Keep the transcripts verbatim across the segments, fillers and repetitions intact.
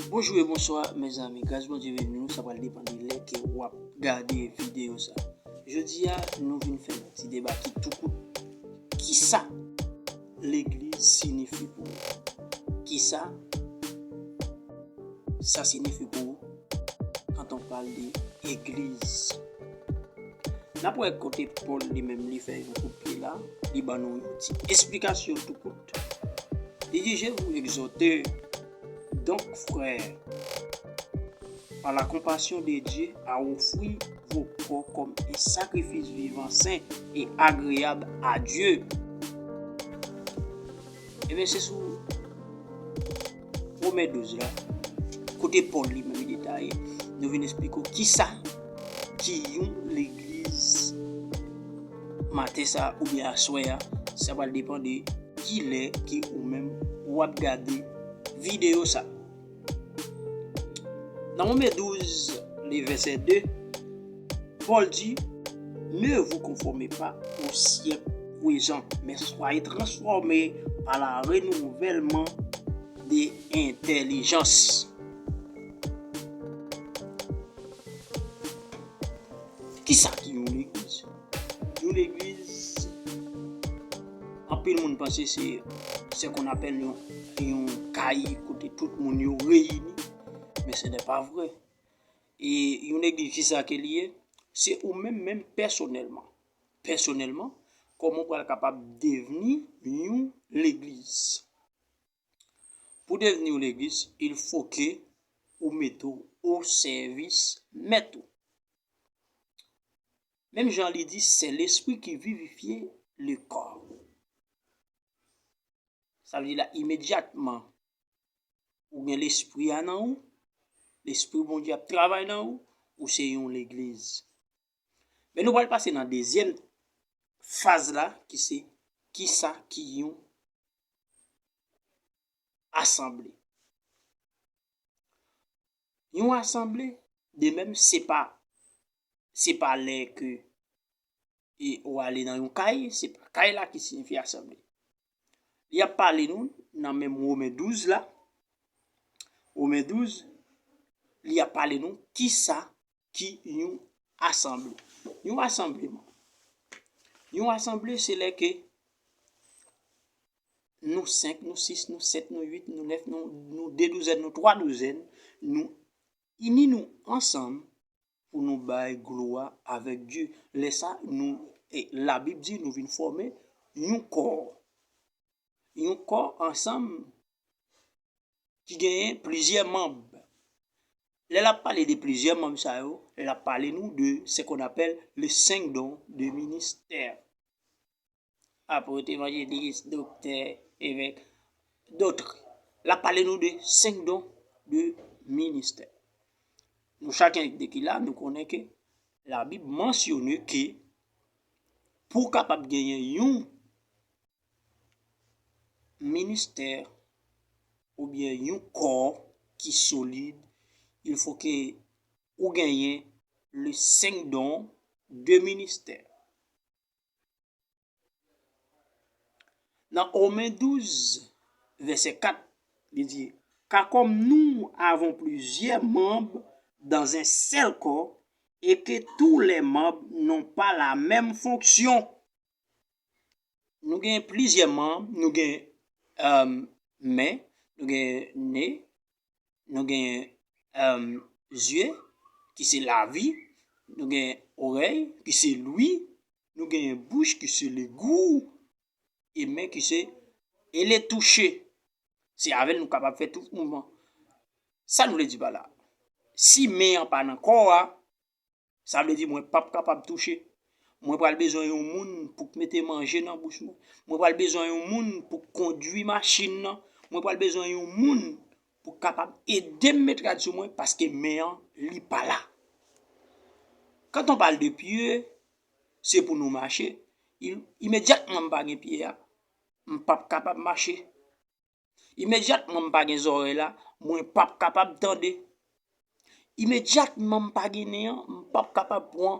Bonjou e bonswa, mezanmi. Gras Bondye beni nou. Sa pral depann de lè ke w ap gade videyo sa. Jodi a, nou vin fè yon ti deba ki tou kout. Kisa legliz siyifi pou ou? Kisa sa siyifi pou ou quand on parle de église? N ap wè kote Pòl li menm li fè yon kout pye la, li ban nou yon ti esplikasyon tou kout. Li di, Je vous exhorte donc, frères, par la compassion de Dieu, à offrir vos corps comme un sacrifice vivant, saint et agréable à Dieu. Ebyen, se sou Women douz la, kote Pòl li menm li detaye, nou vin esplike w kisa ki yon legliz maten sa oubyen aswè a, sa pral depann de kilè ke ou menm w ap gade videyo sa. Nan Women douz, le vèsè de, Pòl di, Ne vous conformez pas au siècle présent, mais soyez transformés par la renouvellement de entèlijans. Kisa ki yon legliz? Yon legliz, anpil moun panse se ce qu'on appelle yon, yon kay kote tout moun yo reyini, men ce n'est pas vrai. E yon legliz, kisa ke li ye? Se ou menm menm pèsonèlman. Pèsonèlman, kòman w pral kapab devni yon legliz? Pou devni yon legliz, il faut que ou mete w o sèvis mèt ou. Menm jan li di, c'est l'esprit qui vivifie le corps. Sa vle di la, imedyatman, ou gen lespri a nan ou, lespri Bondye ap travay nan ou, ou se yon legliz. Men nou pral pase nan dezyèm faz la, ki se kisa ki yon asanble. Yon asanble, de menm, se pa, se pa lè ke e ou ale nan yon kay, se pa kay la ki siyifi asanble. Li ap pale nou nan menm Women douz la. Women douz, li ap pale nou kisa ki yon asanble. Yon asanble, yon asanble, se lè ke nou senk, nou sis, nou sèt, nou uit, nou nèf, nou, nou de douzèn, nou twa douzèn, nou ini nou ansanm pou nou bay glwa avèk Dye. Lè sa, nou, e, Labib di nou vin fòme yon kò. Yon kò ansanm ki genyen plizyè manm. Lè l ap pale de plizyè manm sa yo, l ap pale nou de ce qu'on appelle les cinq dons de ministère. Apot, evanjelis, doktè, evèk, dòt. L ap pale nou de senk don de ministè. Nou chaken de ki la, nou konnen ke Labib mansyone ke pou w kapab genyen yon ministè oubyen yon kò ki solid, il faut que ou genyen le senk don de ministè. Nan Women douz, vèsè kat, li di, Car comme nous avons plusieurs membres dans un seul corps, et que tous les membres n'ont pas la même fonction. Nou gen plizyè manm, nou gen, euh, men, nou gen ne, nou gen, euh, zye, ki se lavi, nou gen orèy, ki se lwi, nou gen bouch, ki se legou, e men ki se, e le touche. Se avè l nou kapab fè tout mouvman. Sa nou vle di pa la? Si men an pa nan kò a, sa vle di mwen p ap kapab touche. Mwen pral bezwen yon moun pou k mete manje nan bouch mwen. Mwen pral bezwen yon moun pou k kondui machin nan. Mwen pral bezwen yon moun pou k kapab ede m met rad sou mwen, paske men an, li pa la. Quand on parle de pied, se pou nou mache. I-, imedyatman m pa gen pye a, m p ap kapab mache. Imedyatman m pa gen zòrèy la, mwen p ap kapab tande. Imedyatman m pa gen nen an, m p ap kapab pran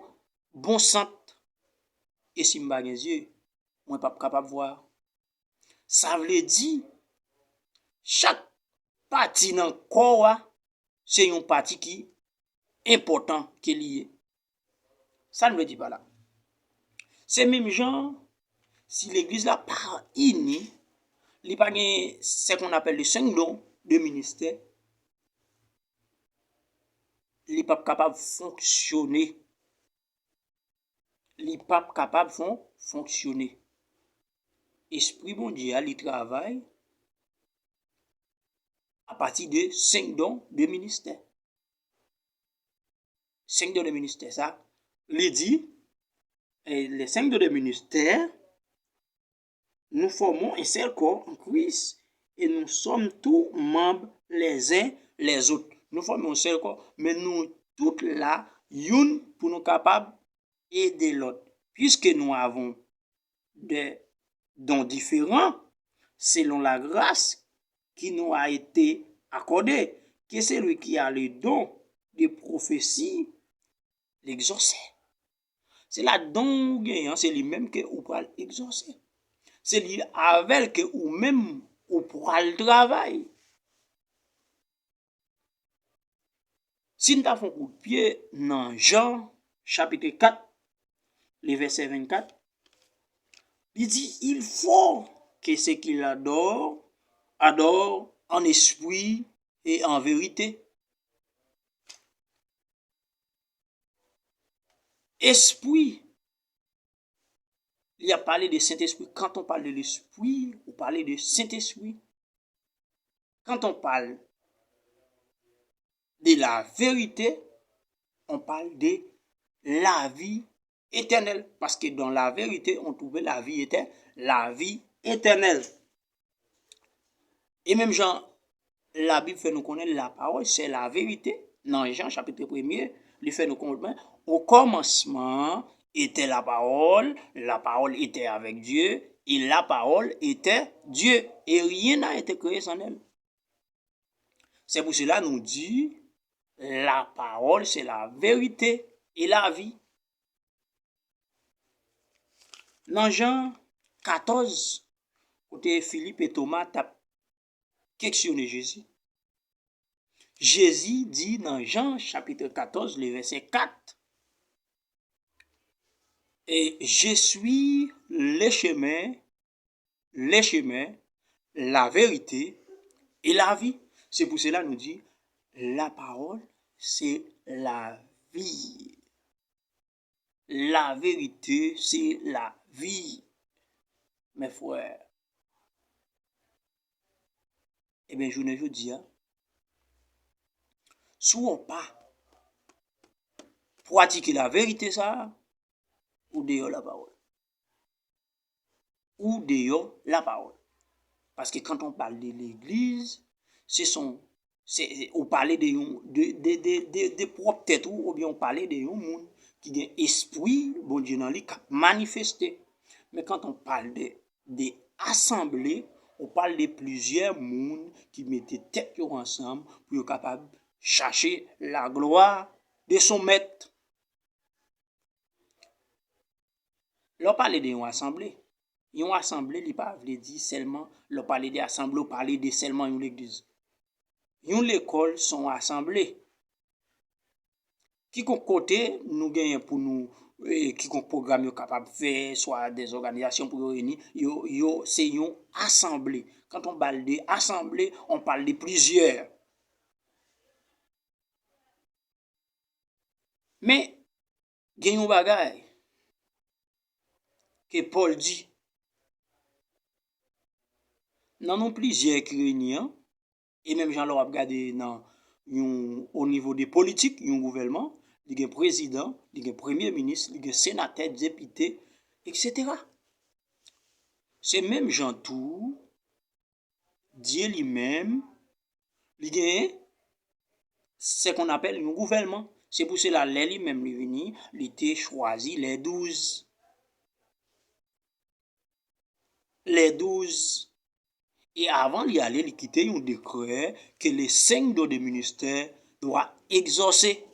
bon sant. E si m pa gen zye, mwen p ap kapab vwa. Sa vle di, chak pati nan kò a se yon pati ki enpòtan ke li ye. Sa n vle di pa la? Se menm jan, si legliz la pa ini, li pa gen ce qu'on appelle les cinq dons de ministère, li p ap kapab fonksyone. Li p ap kapab fon-, fonksyone. Espri Bondye a, li travay apati de senk don de ministè. Senk don de ministè sa, li di, eh, les cinq dons de ministère, nous formons un seul corps en Christ et nous sommes tous membres les uns les autres. Nou fòme yon sèl kò, men nou tout la, youn, pou nou kapab ede lòt. Puisque nous avons des dons différents, selon la grâce qui nous a été accordée, que celui qui a le don de prophétie l'exauce. Se ladan w genyen an, se li menm ke ou pral egzòse. Se li avè l ke ou menm ou pral travay. Si n ta fè yon kout pye nan Jan, chapitre quatre, le verset vingt-quatre, li di, il faut que ceux qui l'adorent adorent en esprit et en vérité. Espri, li ap pale de Sentespri. Quand on parle de l'esprit, ou pale de Sentespri. Quand on parle de la vérité, on parle de la vie éternelle. Parce que dans la vérité, on trouve la vie éternelle, la vie éternelle. E menm jan Labib fè nou konnen la parole c'est la vérité, nan Jan chapitre premier, li fè nou konnen, au commencement était la parole, la parole était avec Dieu, et la parole était Dieu, et rien n'a été créé sans elle. C'est pour cela nous dit, la parole c'est la vérité et la vie. Nan Jan katòz, kote Filip e Toma t ap keksyone Jezi, Jezi di nan Jan chapitre quatorze, le verset quatre, et je suis le chemin, le chemin, la vérité et la vie. C'est pour cela nous dit, la parole, c'est la vie. La vérité, c'est la vie. Mes frères, ebyen, jounen jodi a, si w pa pratike la verite sa, ou deyò la parole. Ou deyò la parole. Paske quand on parle de l'église, se son, se, ou pale de yon, de, de, de, de, de pwòp tèt ou, oubyen ou pale de yon moun ki gen espri Bondye nan li k ap manifeste. Men quand on parle de, de asanble, ou pale de plizyè moun ki mete tèt yo ansanm pou yo kapab chache la gloire de son maître. Lè w pale de yon asanble, yon asanble, li pa vle di sèlman, lè w pale de asanble, w pale de sèlman yon legliz. Yon lekòl se yon asanble. Kikonk kote nou genyen pou nou, eh, kikonk pwogram yo kapab fè, swa de zòganizasyon pou yo reyini, yo, yo, se yon asanble. Quand on parle de asanble, on parle de plusieurs. Men, gen yon bagay ke Pòl di, nan nou plizyè ki reyini an, e menm jan lè w ap gade nan yon, o nivo de politik, yon gouvèlman, li gen prezidan, li gen premye minis, li gen senatè, depite, etsetera. Se menm jan tou, Dye li menm, li gen ce qu'on appelle yon gouvèlman. Se pou sela, lè li menm li vini, li te chwazi les douze. Les douze. E avan li ale, li kite yon dekrè que les cinq dons de ministère doit exaucer.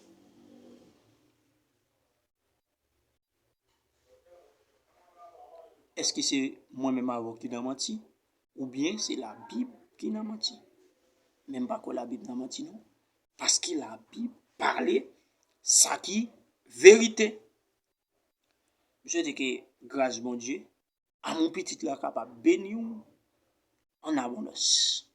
Èske se mwen menm avè w ki nan manti? Oubyen se Labib ki nan manti? Men m pa kwè Labib nan manti non. Paske Labib pale sa ki verite. M swete ke gras Bondye, amou pitit la kapab beni w an abondans.